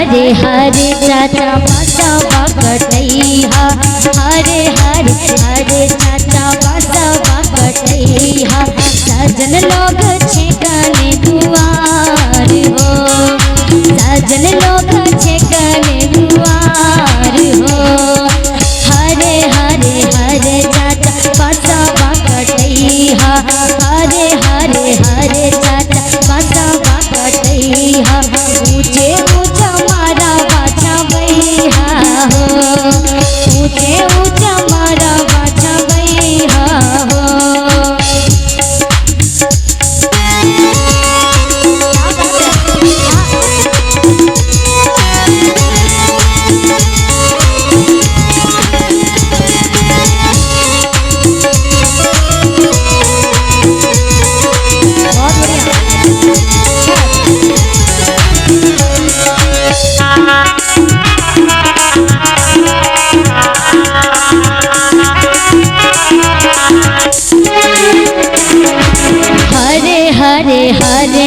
हरे हरे चाचा बसवा कटैहा, हरे हरे हरे चाचा बसवा कटैहा। सजन लोग छेकने दुआर हो, सजन लोग छेकने दुआर हो। हरे हरे हरे चाचा बसवा कटैहा, हरे हरे हरे चाचा बसवा कटैहा। ऊंचे ऊंचा मारा बाछा बैहा हो, ऊंचे ऊंचा मारा बाछा बैहा हो। बहुत बढ़िया। हरे हरे हरे